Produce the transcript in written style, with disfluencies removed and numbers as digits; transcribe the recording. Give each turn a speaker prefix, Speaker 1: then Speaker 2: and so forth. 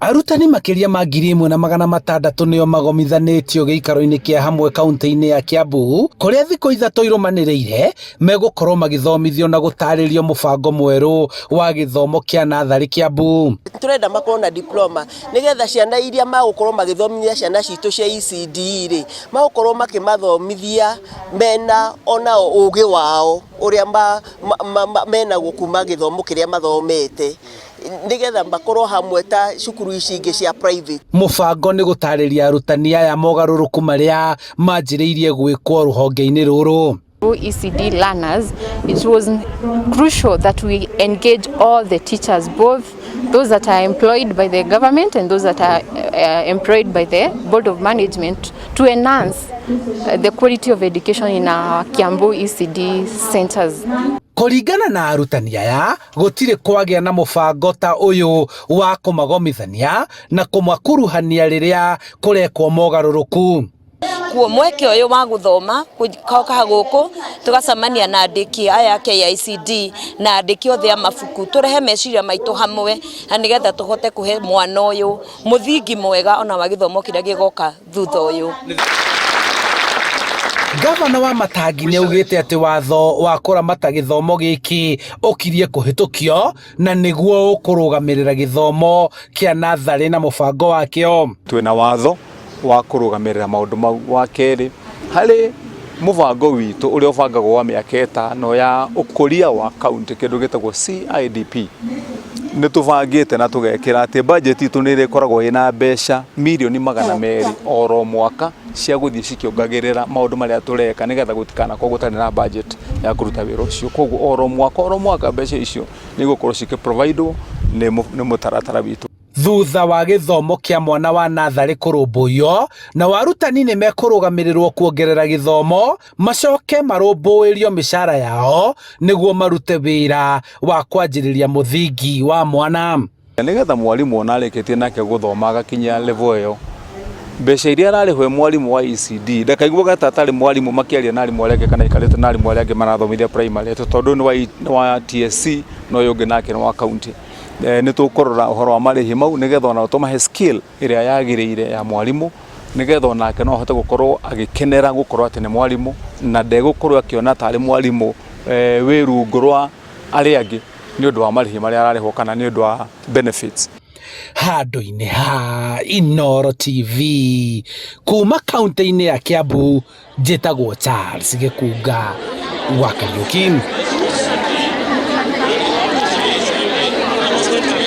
Speaker 1: Arutani makĩria ma 1,600 nĩo magomithanĩtio gĩikaro-inĩ kĩa hamwe kaunti-inĩ ya Kiambu kũrĩa thikũ 3 irũmanĩrĩire megũkorwo magĩthomithio na gũtarĩrio mũbango mwerũ wa gĩthomo kĩa natharĩ Kiambu.
Speaker 2: Turenda makorwo na diploma nigetha ciana iria magũkorwo magĩthomithia ciana citũ cia ECD rĩ, magũkorwo makĩmathomithia mena onao ũgĩ wao ũrĩa menagwo kuma gĩthomo kĩrĩa mathomete, nigetha makorwo hamwe ta cukuru ici ingĩ cia private.
Speaker 1: Mũbango nĩ gũtarĩria arutani aya mogarũrũku marĩa manjĩrĩirie gwĩkwo rũhonge-inĩ rũrũ.
Speaker 3: ECD learners, it was crucial that we engage all the teachers, both those that are employed by the government and those that are employed by the Board of Management, to enhance the quality of education in our Kiambu ECD centers.
Speaker 1: Kũringana na arutani aya, gũtirĩ kwagĩa na mũbango ta ũyũ wa kũmagomithania na kũmakuruhania rĩrĩa kũrekwo mogarũrũku.
Speaker 4: Kuo mweke ũyũ wa gũthoma gũka gũkũ tũgacemania na andĩki aya KICD na andĩki othe a mabuku, tũrehe meciria maitũ hamwe na nĩgetha tũhote kũhe mwana ũyũ mũthingi mwega ona wa gĩthomo kĩrĩa gĩgoka thutha ũyũ.
Speaker 1: Gavana wa Matangi nĩ augĩte atĩ watho wa kũramata gĩthomo gĩkĩ ũkirie kũhĩtũkio na nĩguo ũkũrũgamĩrĩra gĩthomo kĩa natharĩ na mũbango wakĩo.
Speaker 5: Twĩna watho wa kũrũgamĩrĩra maũndũ mau. Wa kerĩ, harĩ mũbango witũ ũrĩa ũbangagwo wa mĩaka 5 ya ũkũria wa kaunti, kĩndũ gĩtagwo CIDP, nĩ tũbangĩte na tũgekĩra atĩ budget itũ nĩ ĩrĩkoragwo ĩna mbeca mirioni 200 oro mwaka cia gũthiĩ cikĩongagĩrĩra maũndũ marĩa tũreka, nĩgetha gũtikanakorwo gũtarĩ na budget ya kũruta wĩra ũcio. Koguo oro mwaka mbeca icio nĩ igũkorwo cikĩprovidwo nĩ mũtaratara witũ.
Speaker 1: Thutha wa gĩthomo kĩa mwana wa natharĩ kũrũmbũiyo na warutani nĩ mekũrũgamĩrĩrwo kuongerera gĩthomo, macoke marũmbũĩrio mĩcara yao nĩguo marute wĩra wa kwanjĩrĩria mũthingi wa mwana.
Speaker 5: Nĩgetha mwarimũ ona arĩkĩtie nake gũthoma agakinyia level ĩyo, mbeca iria ararĩhwo mwarimũ wa ECD ndakaiguaga ta atarĩ mwarimũ makĩaria na arimũ arĩa angĩ kana aikarĩte na arimũ arĩa angĩ marathomithia primary, tondũ nĩ wa TSC na ũyũ ũngĩ nake nĩ wa county. Nĩ tũkũrora ũhoro wa marĩhi mau nĩgetha ona tũmahe skill ĩrĩa yagĩrĩire ya mwarimũ, nĩgetha onake no ahote gũkorwo agĩkenera gũkorwo atĩ nĩ mwarimũ na ndegũkorwo akĩona tarĩ mwarimũ wĩ rungu rwa arĩa angĩ nĩ ũndũ wa marĩhi marĩa ararĩhwo kana nĩ ũndũ wa benefits.
Speaker 1: Handũ-inĩ ha Inooro TV kuma kaunti-inĩ ya Kiambu, njĩtagwo Charles Gĩkunga wa Kariuki.